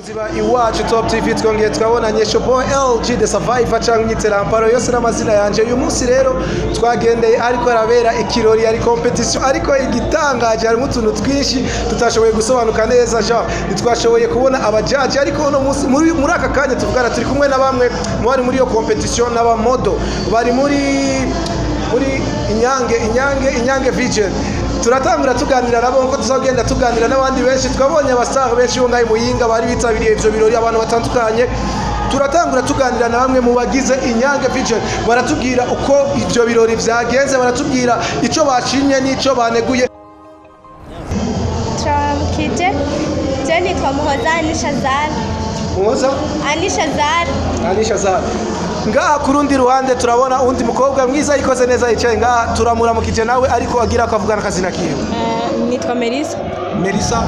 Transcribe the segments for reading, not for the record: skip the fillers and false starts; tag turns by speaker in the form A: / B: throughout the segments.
A: Bakunzi ba Iwacu Top TV, twongeye twabonanye. Boy LG the Survivor cyangwa Inyiteramparo, yose n'amazina yanje. Uyu munsi rero twagendeye ariko arabera ikirori, ari competition, ariko igitangaje harimo utuntu twinshi tutashoboye gusobanuka neza. Ja ntitwashoboye kubona abajaji, ariko uno munsi muri aka kanya tuvugana turi kumwe na bamwe mu bari muri iyo competition n'aba model bari muri Inyange Vision. Turatangura tuganira nabo nkuko tuzagenda tuganira n'abandi benshi. Twabonye abastar benshi bo ngaho Muyinga bari bitabiriye ivyo birori, abantu batandukanye. Turatangura tuganira na bamwe mu bagize Inyange Vision, baratubwira uko ivyo birori vyagenze, baratubwira ico bashimye n'ico baneguye.
B: Turamukije, je nitwa Muhoza Anisha Zara.
A: Muhoza
B: Anisha Zara.
A: Anisha Zara. Ngaha ku rundi ruhande turabona undi mukobwa mwiza yikoze neza yicaye ngaha, turamuramukije nawe, ariko agira akavugana akazina kiwe.
C: Nitwa Melissa.
A: Melissa,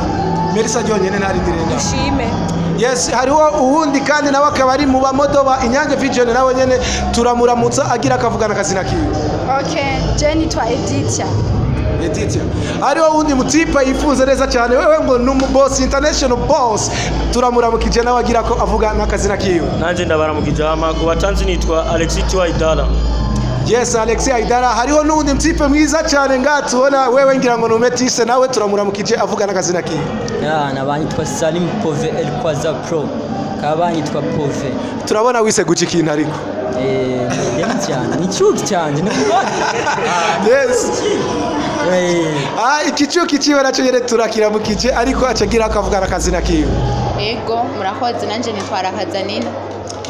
A: Melissa ryonyene ntarindirenga.
C: Dushime.
A: Yes, hariho uwundi kandi nawe akaba ari mu ba model ba Inyange Vision, nawe nyene turamuramutsa agira akavugana akazina kiwe.
D: Okay, je nitwa Edithia.
A: Letitia. Hariho uwundi mutipa yifuza neza cyane, wewe ngo ni boss, international boss, turamuramukije nawe agira ko avuga n'akazina kiwe.
E: Nanje ndabaramukije. Hama ku batanzi nitwa Alexis Tiwaidala.
A: Yes, Alexis Aidara. Hariho n'uwundi mutipe mwiza cyane ngaha tubona, wewe ngira ngo ni umetise, nawe turamuramukije avuga n'akazina kiwe.
F: Ya, banyitwa Salim Pove El Kwaza Pro. Kaba banyitwa Pove.
A: Turabona wise guca ikintu ariko.
F: Eh, ni cyane. Ni cyuki cyane, ni kubona.
A: Yes.
F: Eh,
A: Ah, ikicuki ciwe nacyo nyene turakiramukije, ariko acagira akavuga n'akazina kiwe.
G: Ego, murakoze, nanje nitwa Rakazanina.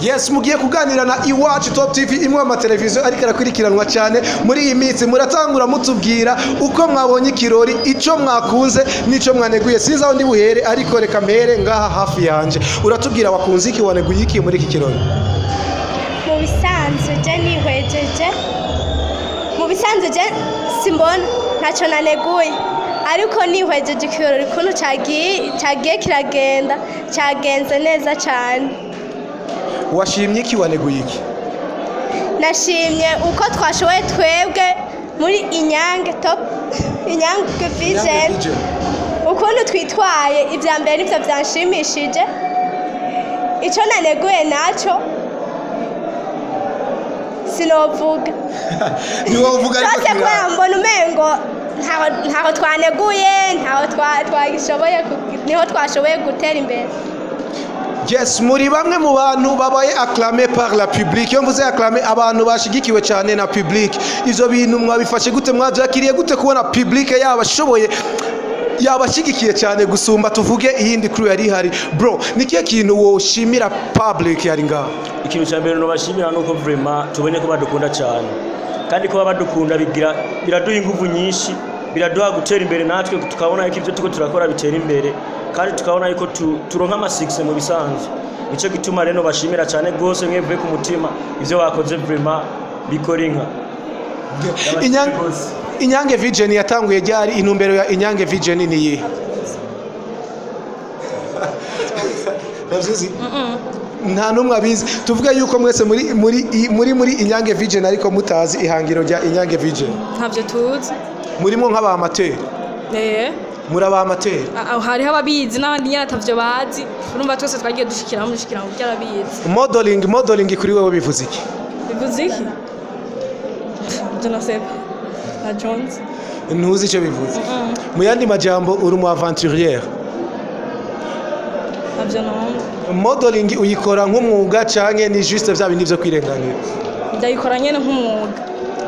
A: Yes, mugiye kuganira na Iwacu Top TV, imwe mu mateleviziyo ariko arakurikiranwa cyane muri iyi minsi. Muratangura mutubwira uko mwabonye ikirori, ico mwakunze n'ico mwaneguye. Sinzi aho ndi buhere, ariko reka mpere ngaha hafi yanje. Uratubwira wakunze iki, waneguye iki muri iki kirori?
B: Mu bisanzwe je nihwejeje, mu bisanzwe je simbona ntacyo naneguye, ariko nihwejeje ikirori ukuntu cagiye kiragenda, cyagenze neza cyane.
A: Washimye iki, waneguye iki?
B: Nashimye uko twashoboye twebwe muri Inyange Top, Inyange Vision, ukuntu twitwaye. Ibya mbere nibyo byanshimishije. Icyo naneguye nacyo sinovuga.
A: Ntiwovuga ariko
B: Byose kubera mbona umengo ntaho twaneguye, ntaho twagishoboye niho twashoboye gutera imbere.
A: Yes, muri bamwe mu bantu babaye acclamé par la public. Iyo mvuze acclamé, abantu bashigikiwe cyane na public. Ivyo bintu mwabifashe gute, mwavyakiriye gute kubona public yabashoboye, yabashigikiye cyane gusumba tuvuge iyindi crew yari ihari? Bro, ni kihe kintu woshimira public yari ngaho?
E: Ikintu cya mbere nobashimira nuko vraiment tubone ko badukunda cyane, kandi kuba badukunda bigira biraduha ingufu nyinshi, biraduha gutera imbere natwe, tukabona yuko ibyo turiko turakora bitera imbere, kandi tukabona yuko turonka ama succès mu bisanzwe. Nico gituma rero bashimira cyane rwose mwevuye ku mutima. Ivyo bakoze vraiment bikora inka.
A: Inyange Vision yatanguye ryari? Intumbero ya Inyange Vision ni iyihe? Ntavyuzi? Nta n'umwe abizi. Tuvuge yuko mwese muri Inyange Vision ariko mutazi ihangiro rya Inyange Vision?
C: Ntabyo tuzi.
A: Murimo nk'aba amateur?
C: Eh.
A: Muri aba amateur?
C: Hariho ababizi n'abandi nyine atavyo bazi. Urumva twese twagiye dushikiramo byarabizi.
A: Modeling kuri wewe bivuze iki?
C: Bivuze iki? Je ne sais pas na Jones.
A: Ntuzi icyo bivuze? Mu yandi majambo, uri umu aventurière?
C: Ntabyo numva.
A: Modeling uyikora nk'umwuga canke ni juste vya bindi vyo kwirenganira?
C: Ndayikora nyene nk'umwuga.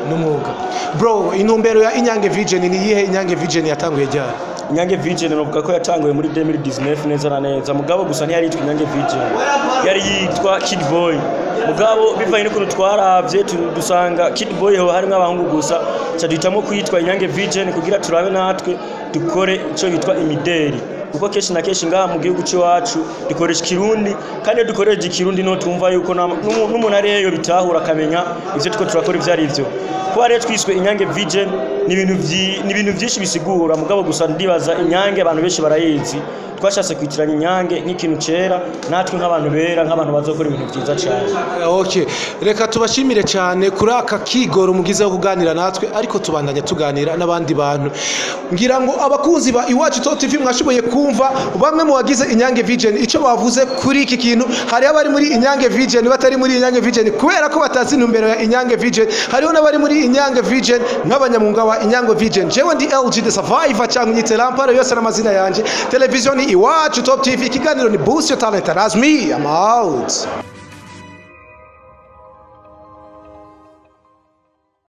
A: N'umwuga. Bro, intumbero ya Inyange Vision ni iyihe? Inyange Vision yatanguye ryari?
E: Inyange Vision novuga ko yatanguye muri 2019 neza na neza, mugabo gusa ntiyari yitwa Inyange Vision, yari yitwa Kid Boy. Mugabo bivanye n'ukuntu twaravye dusanga Kid Boy ho harimwo abahungu gusa, ca duhitamo kuyitwa Inyange Vision kugira turabe natwe dukore ico bitwa imideri, kuko kenshi na kenshi ngaha mu gihugu c'iwacu dukoresha ikirundi, kandi iyo dukoresheje ikirundi niho twumva yuko n'umuntu ari heyo bitahura, akamenya ivyo turiko turakora ivyo ari vyo. Kuba rero twiswe Inyange Vision Ni ibintu byinshi bisigura, mugabo gusa ndibaza Inyange abantu benshi barayizi. Twashatse kwitiranya Inyange nk'ikintu cera, natwe nk'abantu bera, nk'abantu bazokora ibintu byiza cyane.
A: Okay, reka tubashimire cyane kuri aka kigoro mugize wo kuganira natwe, ariko tubandanya tuganira n'abandi bantu. Ngira ngo abakunzi ba Iwacu Top TV mwashoboye kumva bamwe mu bagize Inyange Vision icyo bavuze kuri iki kintu. Hariho abari muri Inyange Vision batari muri Inyange Vision kubera ko batazi intumbero ya Inyange Vision, hariho n'abari muri Inyange Vision nk'abanyamwuga wa Inyange Vision. Jewe ndi LG the Survivor cyangwa unyite Lamparo, yose n'amazina yanje. Television ni Iwacu Top TV, ikiganiro ni Boost Your Talent. That's me, I'm out.